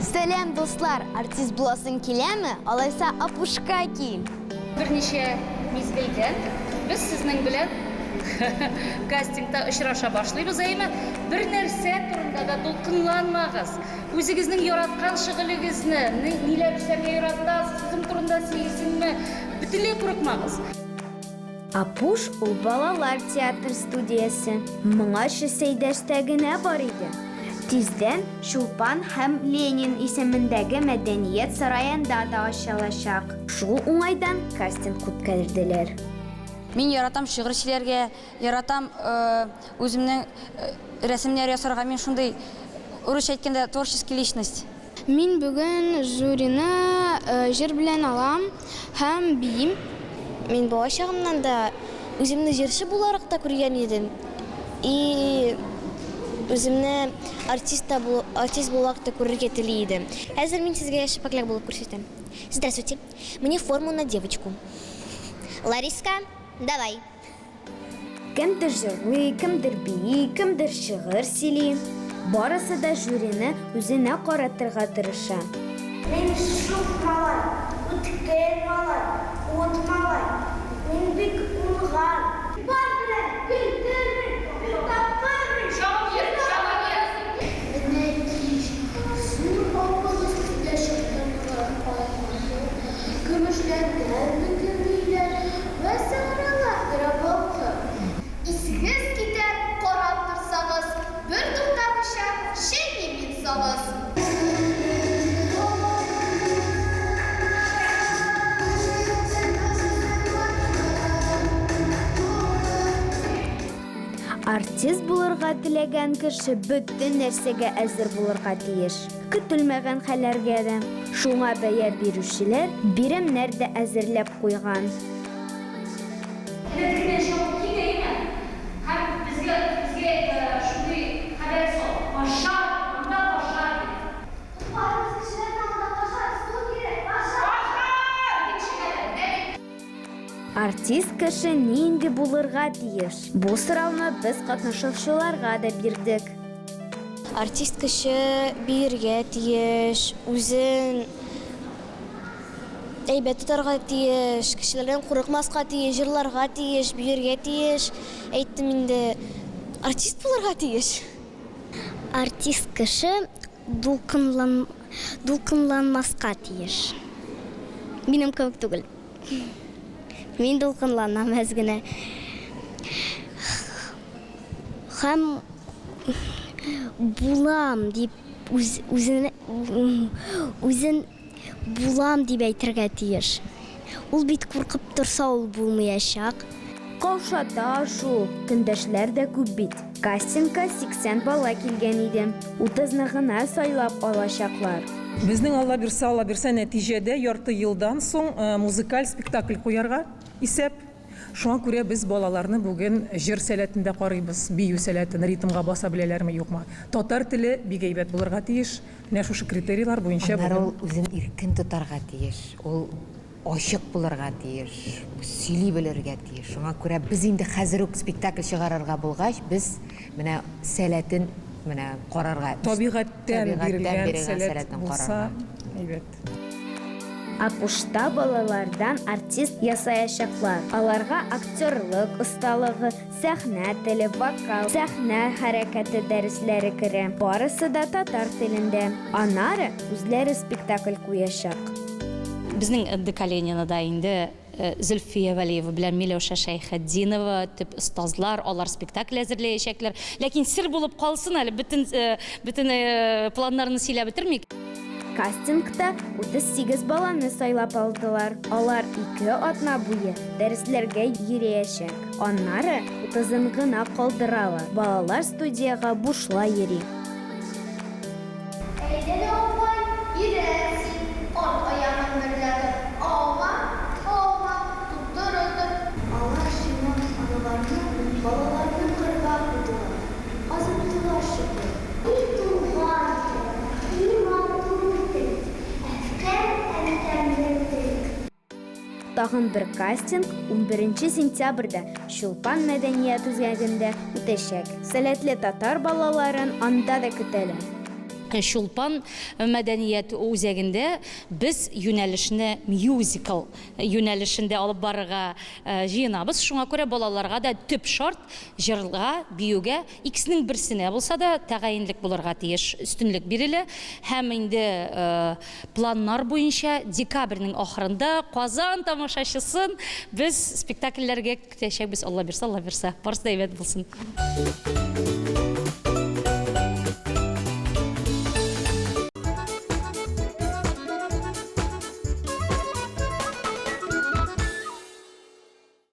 Сәлам, дуслар! Артист буласың киләме? Алайса, Апушка кил! Берничә мизгелдән без сезнең белән кастингта очраша башлыйбыз, әйеме? Бер нәрсә турында да дулкынланмагыз. Үзегезнең яраткан шөгылегезне, ниләр эшләргә яратасыз, үзең турында сөйлисеңме, бөтенләй курыкмагыз. Апуш ул балалар театр студиясе. Моңарчы Сәйдәштә генә бар иде. Тиздән Чулпан һәм Ленин исемендәге мәдәният сараенда да ачылачак. Шул уңайдан кастинг үткәрделәр. Мин яратам шигырь сөйләргә, яратам үземнең рәсемнәр ясарга. Мин шундый, урысча әйткәндә, творческий личность. Мин бүген жюрины җыр белән алам һәм биим. Мин бала чагымнан да үземне җырчы буларак та күргән идем. И үземне артист та артист буларак та күрергә тели идем. Хәзер мин сезгә шапокляк булып күрсәтәм. Здравствуйте. Мне форму на девочку. Лариска, давай. Кемдер җырлый, кемдер бии, кемдер шигырь сөйли. Барысы да жюрины үзенә каратырга тырыша. Мин шук малай, үткен малай, ут малай, мин бик уңган. Бар белән көлдермен, бик тапкырмын. Менә кич, зур авыл өстендә чыктым калкынды, көмешләнгән бөтен өйләр вә сахралар тора балкып. Исегез китәр, карап торсагыз, бертуктамыйча чәйни бит сагыз. Артист булырга теләгән кеше бөтен нәрсәгә әзер булырга тиеш. Көтелмәгән хәлләргә дә. Шуңа бәя бирүчеләр биремнәр дә әзерләп куйган. Менә тегеннән чабып кил, әйеме? Һәм безгә, безгә шундый хәбәр сал, пожар, анда пожар дип. Коткарыгыз кешеләрне, анда пожар, су кирәк, пожар! Пожар! Икенче хәбәр, менә бит. Артист кеше нинди булырга тиеш? Бу сорауны без катнашучыларга да бирдек. Артист кеше биергә тиеш, үзен әйбәт тотарга тиеш, кешеләрдән курыкмаска тиеш, җырларга тиеш, биергә тиеш. Әйттем инде, артист булырга тиеш. Артист кеше дулкынлан, дулкынланмаска тиеш. Минем кебек түгел. Мин дулкынланам әз генә. Һәм булам дип үз, үзен, үзен булам дип әйтергә тиеш. Ул бит куркып торса ул булмаячак. Каушата шул, көндәшләр дә күп бит. Кастингка 80 бала килгән иде. Утызны гына сайлап алачаклар. Безнең, Алла бирса, Алла бирса, нәтиҗәдә ярты елдан соң музыкаль спектакль куярга исәп. Шуңа күрә без балаларны бүген җыр сәләтен дә карыйбыз, бию сәләтен, ритмга баса беләләрме, юкмы. Татар теле бик әйбәт булырга тиеш. Менә шушы критерийлар буенча Аннары бүген. ул үзен иркен тотарга тиеш, ул ачык булырга тиеш, сөйли белергә тиеш. Шуңа күрә без инде хәзер үк спектакль чыгарырга булгач, без менә сәләтен менә карарга, Табигатьтән табигатьтән бирелгән бирелгән сәләт сәләтен булса, карарга. әйбәт. Апушта балалардан артист ясаячаклар. Аларга актерлык осталыгы, сәхнә теле, вокал, сәхнә хәрәкәте дәресләре керә. Барысы да татар телендә. Аннары үзләре спектакль куячак. Безнең ДК Ленинада инде Зөлфия Вәлиева белән Миләүшә Шәйхетдинова төп остазлар, алар спектакль әзерләячәкләр. Ләкин сер булып калсын әле, бөтен, бөтен планнарны сөйләп бетермик. Кастингта 38 баланы сайлап алдылар. Алар ике атна буе дәресләргә йөриячәк. Аннары утызын гына калдыралар. Балалар студиягә бушлай йөри. Әйдә лә, апай, өйрән син, арт аягың берлә тор, аума, аума, туп-туры тор. Алар чыннан аналарны, балаларны кырга кудылар, озаттылар чокыр. И туган тел, и матур тел, әфкәр әнкәмнең теле. Тагын бер кастинг унберенче сентябрьдә Чулпан мәдәният үзәгендә үтәчәк. Сәләтле татар балаларын анда да көтәләр. Чулпан мәдәният үзәгендә без юнәлешне мюзикл юнәлешендә алып барырга җыенабыз. Шуңа күрә балаларга да төп шарт, җырга, биюгә, икесенең берсенә булса да тәгаенлек булырга тиеш, өстенлек бирелә. Һәм инде планнар буенча декабрьнең ахырында Казан тамашачысын без спектакльләргә көтәчәкбез, Алла бирса, Алла бирса. Барысы да әйбәт булсын.